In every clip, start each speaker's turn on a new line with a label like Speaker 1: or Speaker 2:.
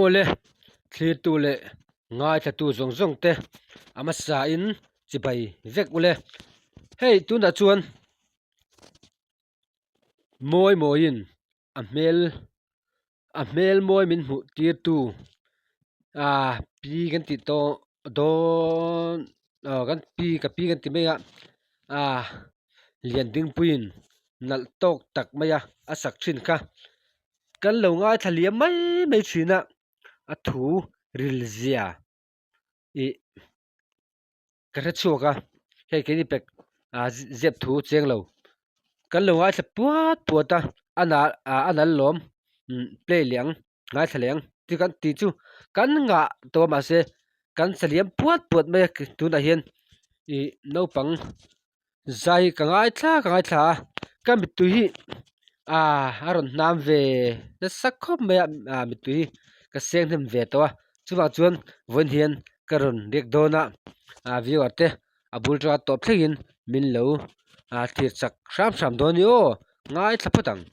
Speaker 1: Awle, thlirtu leh ngaithlatu zawng zawng te a hmasa in chibai vek ule. Hei tunah chuan mawi mawiin a hmel a hmel mawi min hmuh tir tu ah pi kan tih tawh dawn aw kan pi ka pi kan ti mai a ah Liandingpuiin nalh tawk tak mai a a sak thin kha. Kan lo ngaithla liam mai mai thin a, a thu ril zia ih ka hre chhuak a, hei keini pek ah zep thu cheng lo kan lo ngaithla puat puat a, a nal ah a nal lawm umm play leh ang ngaithla leh ang ti kan tih chu kan ngah tawh a mahse kan sa liam puat puat mai a tunah hian ih naupang Zai ka ngaithla ka ngaithla a ka mittui hi ah a rawn hnam ve nasa khawp mai a ah mittui hi ka seng hnem ve tawh a chuvang chuan vawiin hian ka rawn riak dawn a ah viewer te a bul tanga tawp thlengin min lo ah thlir chak hram hram dawn a ni aw ngaithla phawt ang.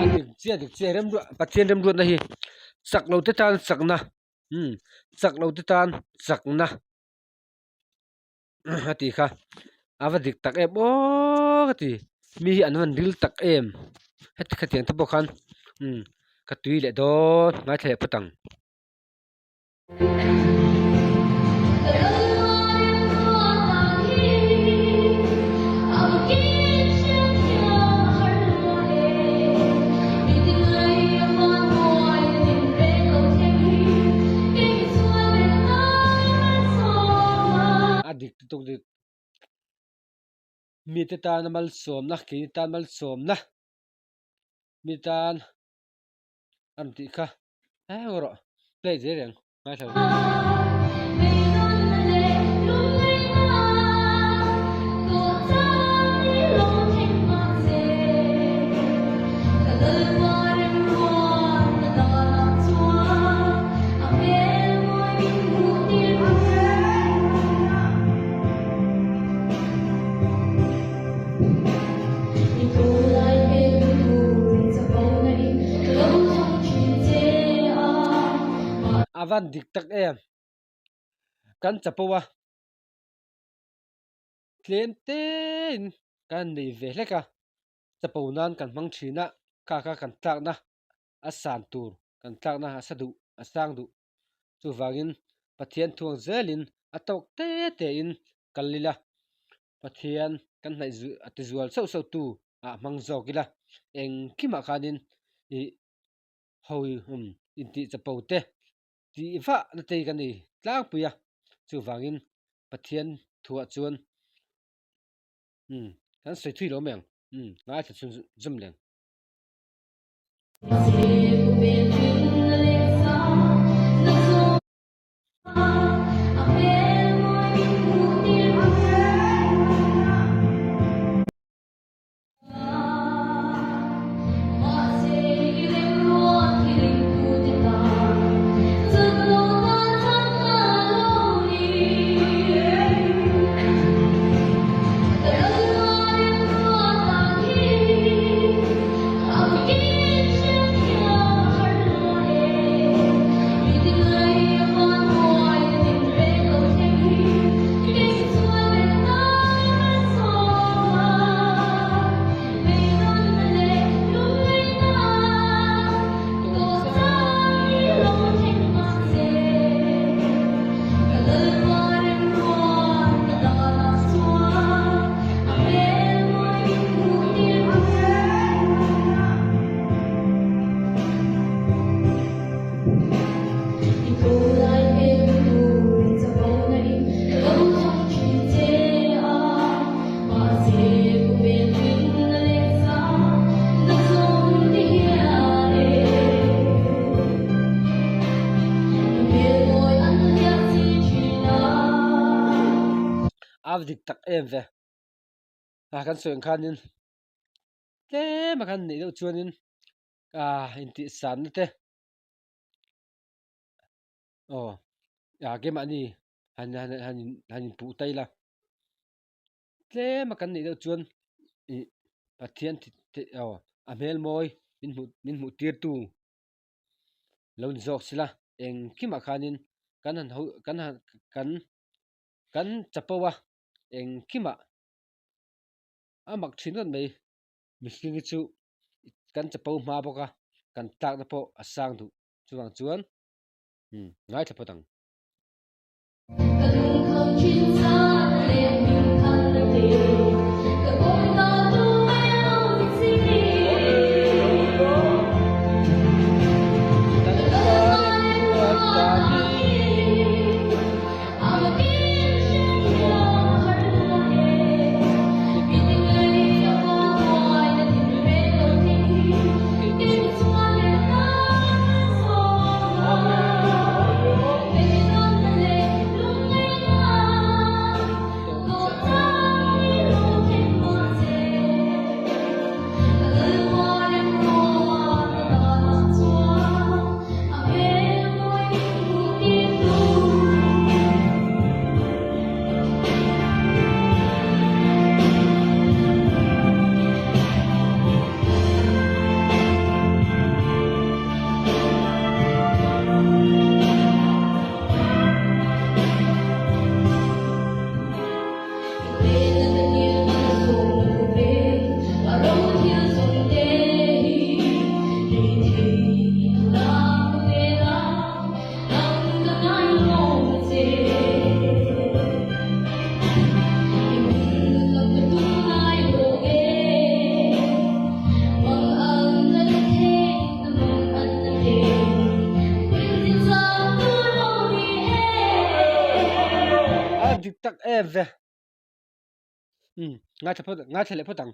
Speaker 1: A dik chiah dik chiah remruat Pathian remruatna hi chak lo te tan chakna umm chak lo te tan chakna a tih kha a va dik tak em aww ka ti mi hi an van ril tak em heti khatiang te pawh khan umm ka tui leh dawn ngaithla leh phawt ang. A dik lutuk dik. Mite tana malsawmna keini tan malsawmna mi tan a rawn tih kha eng rawh play zel reng ngaithla ru. A van dik tak em kan chapo a tlem te in kan nei ve hlek a chapo nan kan hmang thin a kha kha kan tlakna a san tur kan tlakna a sa duh a sang duh chuvangin Pathian thuang zelin a tawk te te in kal ila Pathian kan hnaih zu a ti zual sauh sauh tu ah hmang zawk ila engkimah khanin ih hawi um intih chapo te tih vah na te hi kan nei tlangpui a chuvangin Pathian thuah chuan umm kan sawi thui lo mai ang umm ngaithla chhun zum leng. A va dik tak em ve a kan sawi ang khanin tlem a kan neih deuh chuanin ah intih sanna te aw ah keimahni. han han han in han inpuh ta ila tlem a kan neih deuh chuan ih Pathian aw a hmel mawi min hmuh min hmuh tir tu lo ni zawk sela engkimah khanin kan han ho kan han kan kan chapo a engkimah a mak thin ngawt mai mihring hi chu kan chapo hma bawk a kan tlakna pawh a sang duh chuvang chuan umm ngaithla phawt ang. A dik tak em ve. Umm ngaithla phawt ngaithla leh phawt ang.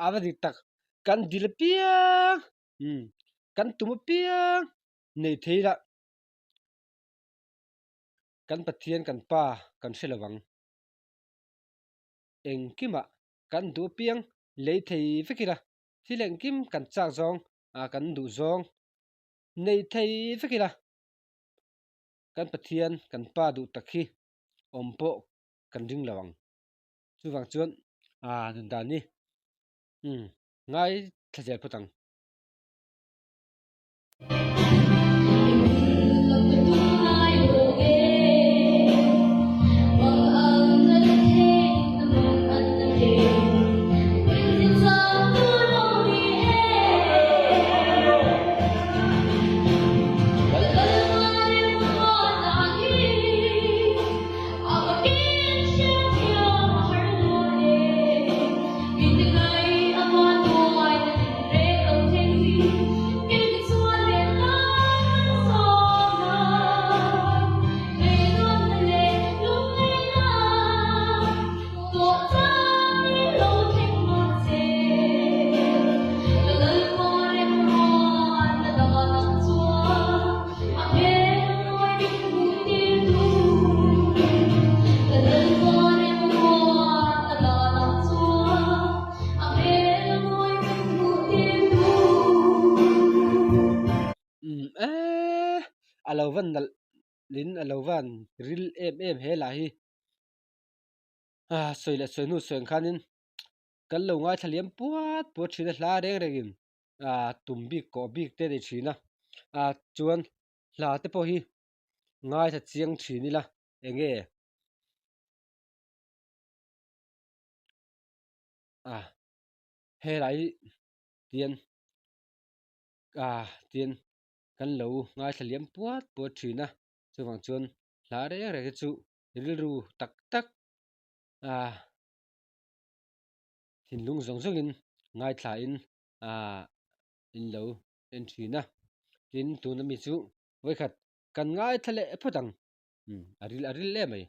Speaker 1: A va dik tak kan dil apiang umm kan tum apiang nei thei lah kan Pathian kan pa kan hre lo ang engkimah kan duh apiang lei thei vek ila thil engkim kan chak zawng ah kan duh zawng nei thei vek ila kan Pathian kan pa duh tak hi awm pawh kan ring lo ang chuvang chuan ah nun dan hi umm ngai thla zel phawt ang. Umm eee a lo van nalh in a lo van ril em em he lah hi ah sawi leh sawi hnu sawi ang khanin kan lo ngaithla liam puat puat thin a hla reng rengin ah tum bik kawh bik te a ni thin a ah chuan hla te pawh hi ngaithla chiang thin ila eng nge ah helai tian ah tian kan lo ngaithla liam puat puat thin a chuvang chuan hla reng reng hi chu rilru tak tak ah thinlung zawng zawngin ngaithla in ah in lo en thin a tin tuna mi chu vawikhat. Kan ngaithla leh phawt ang. Umm a ril a ril em mai.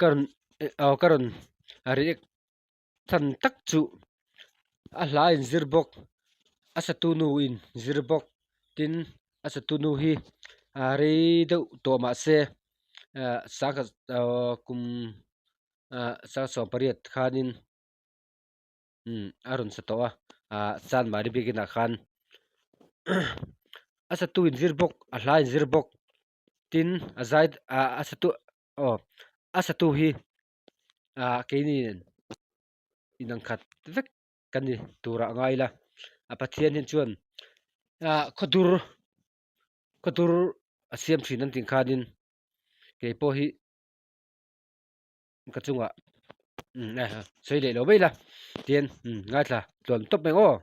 Speaker 1: Ka rawn aw ka rawn react chhan tak chu a hla in zir bawk a satu nu in zir bawk tin a satu nu hi a rei deuh tawh mahse ah sangkhat aw kum ah 18 khanin umm a rawn sa tawh a ah chanmari biakinah khan a satu in zir bawk a hla in zir bawk tin a zai ah a satu aw a satu hi ah keini inang khat vek kan ni turah a ngai ila a Pathian hi chuan ah khawdur khawdur a siam thin an tih khanin keipawh hi. Ka chungah sawi leh lo mai la tian ngaithla tluan tawp mai aw.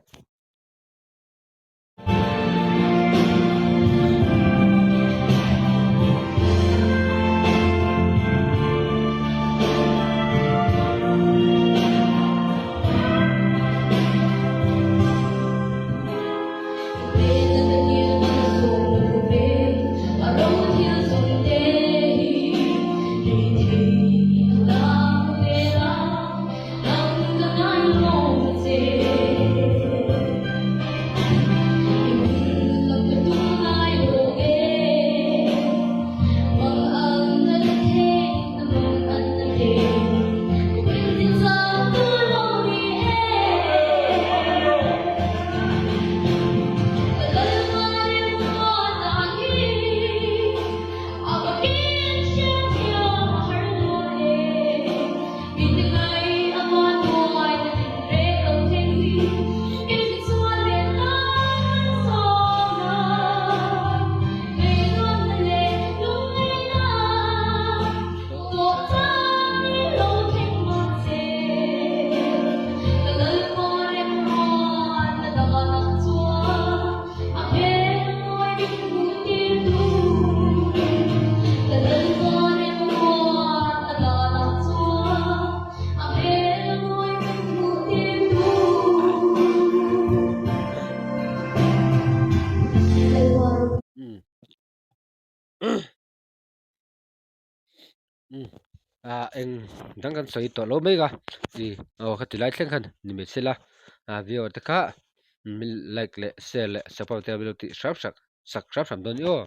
Speaker 1: Ah eng dang kan sawi tawh lo mai a ih aw khati lai thleng khan ni mai se la ah viewer te kha min like leh share leh support te min lo tih hrap sak sak hrap hrap dawn ni aw.